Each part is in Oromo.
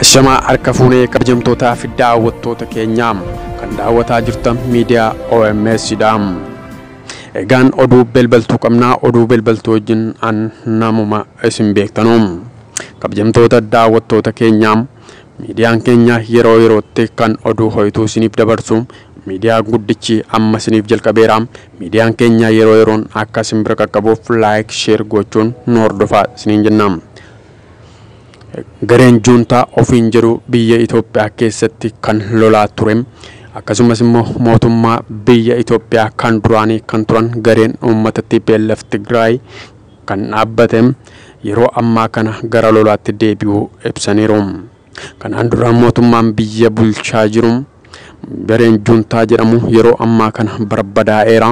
Ashamaa harka fuunee kabajamtootaa fi daawwattoota keenyaa kan daawwataa jirtan miidiyaa OMS dha. Egaan oduu belbaltuu qabnaa, oduu belbaltuu wajjin an namuma isin beektanu. Kabajamtoota daawwattoota keenyaa, miidiyaan keenya yeroo yerootti kan oduu ho'ituu isiniif dabarsu miidiyaa guddichi amma isiniif jalqabeera. Miidiyaan keenya yeroo yeroon akka isin bira qaqqabuuf like, share gochuun nu hordofaa isiniin jenna. Gareen juuntaa ofiin jedhu biyya Itoophiyaa keessatti kan lolaa ture, akkasumas immoo mootummaa biyya Itoophiyaa kan duraanii kan turan gareen uummata TPLF Tigraay kan dhaabbate yeroo ammaa kana gara lolaatti deebi'uu ibsaniiru. Kanaan dura mootummaan biyya bulchaa jiru gareen juuntaa jedhamu yeroo ammaa kana barbadaa'eera.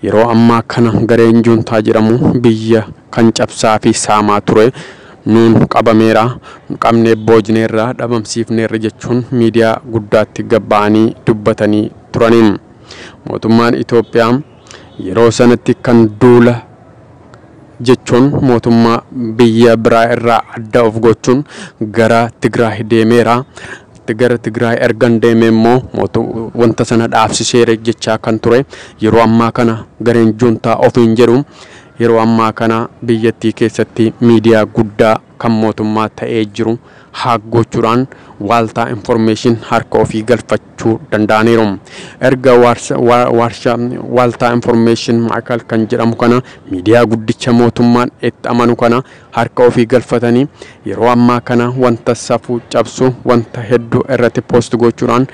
Yeroo ammaa kana gareen juuntaa jedhamu biyya kan cabsaa fi saamaa ture nuun qabameera, qabnee boojineerra, dhabamsiifneerra jechuun miidiyaa guddaatti gabba'anii dubbatanii turaniin. Mootummaan Itoophiyaa yeroo sanatti kan duula jechuun mootummaa biyya biraa irraa adda of gochuun gara Tigraay deemeera. Gara Tigraay ergan deeme immoo wanta sana dhaabsiseera jechaa kan ture yeroo ammaa kana gareen juuntaa ofiin jedhu yeroo ammaa kana biyyattii keessatti miidiyaa guddaa kan mootummaa ta'ee jiru hack gochuudhaan Waaltaa Information harka ofii galfachuu danda'aniiru. Erga waarshaa Waaltaa Information Maakal kan jedhamu kana, miidiyaa guddicha mootummaan itti amanu kana harka ofii galfatanii, yeroo ammaa kana wanta safuu cabsu wanta hedduu irratti post gochuudhaan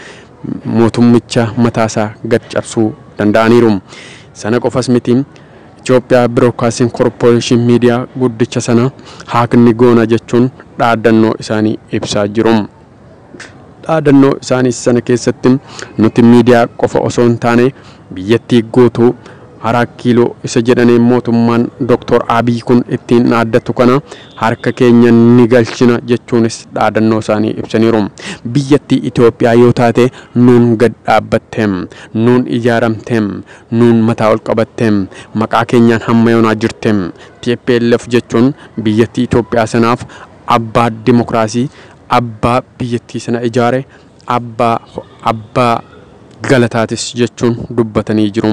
mootummicha mataasaa gad cabsuu danda'aniiru. Sana qofas miti, Itoophiyaa Broadcasting Corporation miidiyaa guddicha sana hack ni goona jechuun dhaadannoo isaanii ibsaa jiru. Dhaadannoo isaanii sana keessatti nuti miidiyaa qofa osoo hin taane biyyattii guutuu 4 kiiloo isa jedhanii mootummaan Dr. Abiy kun ittiin dhaaddatu kana harka keenya ni galchina jechuunis dhaadannoo isaanii ibsaniiru. Biyyattii Itoophiyaa yoo taate nuun gad dhaabbatteem, nuun ijaaramteem, nuun mataa ol qabatteem, maqaa keenyaan hamma yoonaa jirteem. TPLF jechuun biyyattii Itoophiyaa sanaaf abbaa dimokiraasii, abbaa biyyattii sana ijaare, abbaa galataatis jechuun dubbatanii jiru.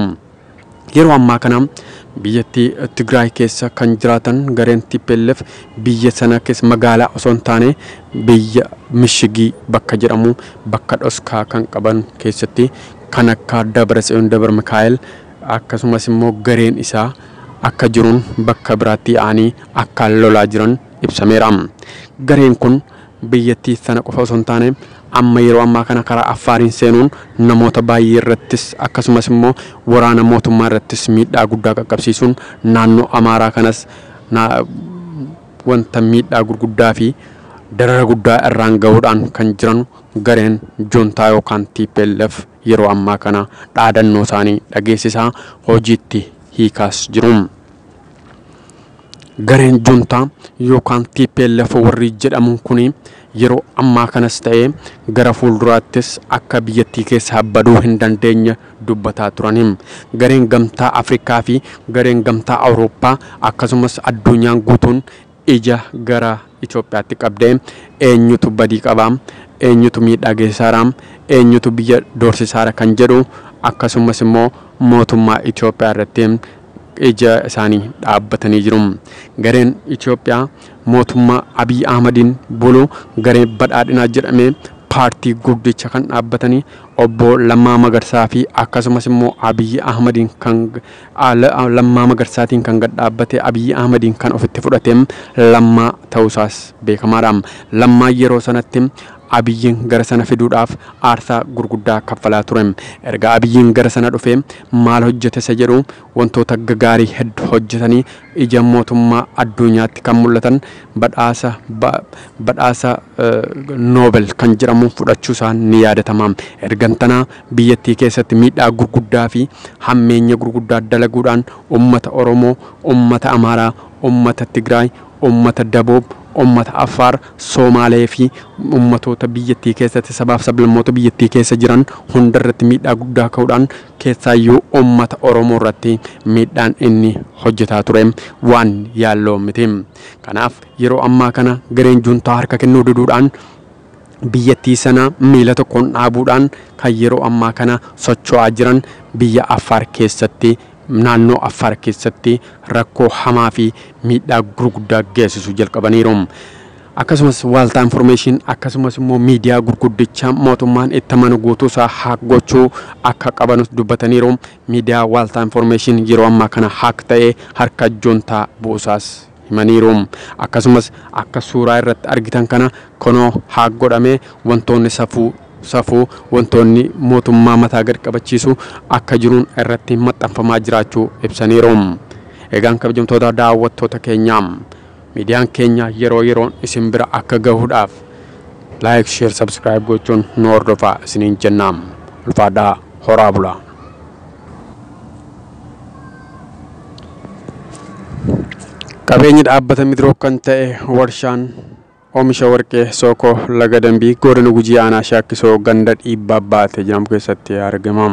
Yeroo ammaa kana biyyattii Tigraay keessa kan jiraatan gareen TPLF biyya sana keessa magaalaa osoo hin taane biyya Mishigii bakka jedhamu bakka dhoskaa kan qaban keessatti kan akka Dabratsiyoon Dabra Mikaa'el akkasumas immoo gareen isaa akka jiruun bakka biraatti yaa'anii akka lolaa jiran ibsameera. Gareen kun biyyattii sana qofa osoo hin taane amma yeroo ammaa kana karaa Affaariin seenuun namoota baay'ee irrattis akkasumas immoo waraana mootummaa irrattis miidhaa guddaa qaqqabsiisuun naannoo Amaaraa kanas wanta miidhaa gurguddaa fi darara guddaa irraan gahuudhaan kan jiran gareen juuntaa yookaan TPLF yeroo ammaa kana dhaadannoo isaanii dhageessisaa hojiitti hiikaas jiru. Gareen juuntaa yookaan TPLF warri jedhamu kuni yeroo ammaa kanas ta'ee gara fuulduraattis akka biyyattii keessaa baduu hin dandeenye dubbataa turaniin. Gareen gamtaa Afrikaa fi gareen gamtaa Awurooppaa akkasumas addunyaan guutuun ija gara Itoophiyaatti qabdee eenyutu badii qabaa, eenyutu miidhaa geessisaara, eenyutu biyya doorsisaara kan jedhu akkasumas immoo mootummaa Itoophiyaa irratti ija isaanii dhaabbatanii jiru. Gareen Itoophiyaa mootummaa Abiy Ahmadiin bulu garee badhaadhinaa jedhamee paartii guddicha kan dhaabbatanii obbo Lammaa Magarsaa fi akkasumas immoo Abiy Ahmadiin kan Lammaa Magarsaatiin kan gad dhaabbate Abiy Ahmadiin kan ofitti fudhate Lammaa ta'uusaas beekamaadha. Lammaa yeroo sanatti Abiyyiin gara sana fiduudhaaf aarsaa gurguddaa kaffalaa ture. Erga Abiyyiin gara sana dhufee maal hojjete isa jedhu wantoota gagaarii hedduu hojjetanii ija mootummaa addunyaatti kan mul'atan badhaasa Noobel kan jedhamu fudhachuu isaa ni yaadatama. Ergan tanaa biyyattii keessatti miidhaa gurguddaa fi hammeenya gurguddaa dalaguudhaan uummata Oromoo, uummata Amaaraa, uummata Tigraay, uummata Daboob, uummata Affaar, Somaalee fi uummatoota biyyattii keessatti sabaaf sablammoota biyyattii keessa jiran hundarratti miidhaa guddaa ka'uudhaan keessaayyuu uummata Oromoo irratti miidhaan inni hojjetaa ture waan yaalloo miti. Kanaaf yeroo ammaa kana gareen juuntaa harka kennuu diduudhaan Biyyattii sana miila tokkoon dhaabuudhaan kan yeroo ammaa kana socho'aa jiran biyya Affaar keessatti, naannoo Affaar keessatti rakkoo hamaa fi miidhaa gurguddaa geessisuu jalqabaniiru. Akkasumas Waaltaa Information, akkasumas immoo miidiyaa gurguddicha mootummaan itti amanu guutuu isaa hack gochuu akka qabanus dubbataniiru. Miidiyaa Waaltaa Information yeroo ammaa kana hack ta'ee harka juuntaa bu'uusaas himaniiru. Akkasumas akka suuraa irratti argitan kana kunoo hack godhamee wantoonni safuu wantoonni mootummaa mataa gad qabachiisu akka jiruun irratti maxxanfamaa jiraachuu ibsaniiru. Egaan kabajamtoota daawwattoota keenyaa, miidiyaan keenya yeroo yeroon isin bira akka gahuudhaaf like, share, subscribe gochuun nu hordofaa isiniin jenna. Ulfaadhaa, horaa bulaa. Qabeenyi dhaabbata Midrook kan ta'e warshaan oomisha warqee Sookoo Laga Dambii godina Gujii aanaa Shaakkisoo ganda Dhiibbaa Baate jedhamu keessatti argama.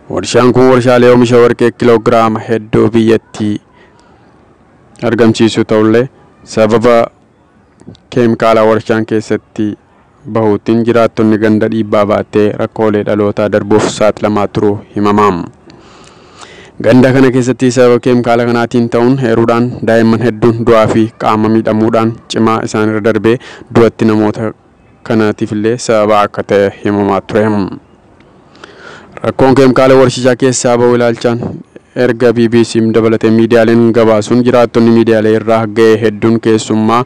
Warshaan kun warshaalee oomisha warqee kiloogiraama hedduu biyyattii argamsiisu ta'ullee, sababa keemikaala warshaan keessatti bahuutiin jiraattonni ganda Dhiibbaa Baattee rakkoolee dhalootaa darbuuf saaxilamaa turuu himama. Ganda kana keessatti sababa keemikaala kanaatiin ta'uun heeruudhaan daa'imman hedduun du'aa fi qaama miidhamuudhaan cimaa isaanirra darbee du'atti namoota kanaatiif illee sababa akka ta'e himamaa ture. Rakkoon keemikaala warshichaa keessaa bahu ilaalchaan erga BBC dabalatee miidiyaaleen gabaasuun jiraattonni miidiyaalee irraa ga'ee hedduun, keessummaa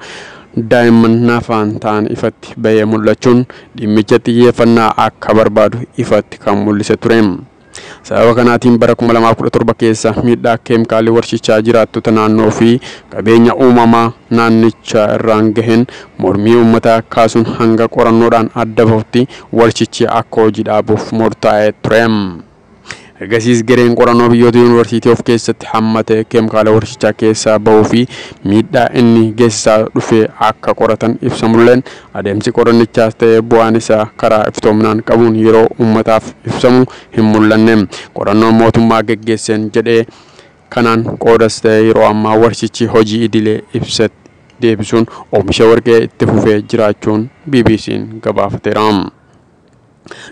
daa'imman nafaan ta'an ifatti bahee mul'achuun dhimmicha xiyyeeffannaa akka barbaadu ifatti kan mul'ise ture. Sababa kanaatiin bara 2017 keessa miidhaa keemikaalii warshichaa jiraattota naannoo fi qabeenya uumamaa naannichaa irraan gaheen mormii uummataa kaasuun hanga qorannoodhaan adda bahutti warshichi akka hojii dhaabuuf murtaa'ee ture. Ergasiis gareen qorannoo biyyoota yuunivarsiitii of keessatti hammate keemikaala warshichaa keessaa bahuu fi miidhaa inni geessisaa dhufe akka qoratan ibsamulleen, adeemsi qorannichaas ta'ee bu'aan isaa karaa iftoominaan qabuun yeroo uummataaf ibsamu hin mul'anne. Qorannoon mootummaa geggeesseen jedhee kanaan qoodas ta'e yeroo ammaa warshichi hojii idilee ibsatti deebisuun oomisha warqee itti fufee jiraachuun BBC'n gabaafateera.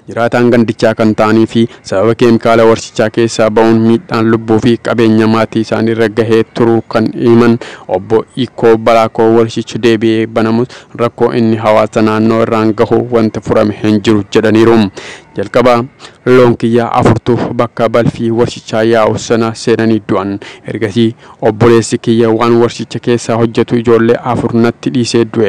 Jiraataan gandichaa kan ta'anii fi sababa keemikaala warshichaa keessaa bahuun miidhaan lubbuu fi qabeenya maatii isaaniirra gahee turuu kan himan obbo Ikoo Balaakoo, warshichi deebi'ee banamus rakkoo inni hawaasa naannoo irraan gahu wanti furame hin jiru jedhaniiru. Jalqaba loon kiyya afurtu bakka balfii warshichaa yaa'u sana seenanii du'an. Ergasii obboleessi kiyya waan warshicha keessaa hojjetu ijoollee afur natti dhiisee du'e.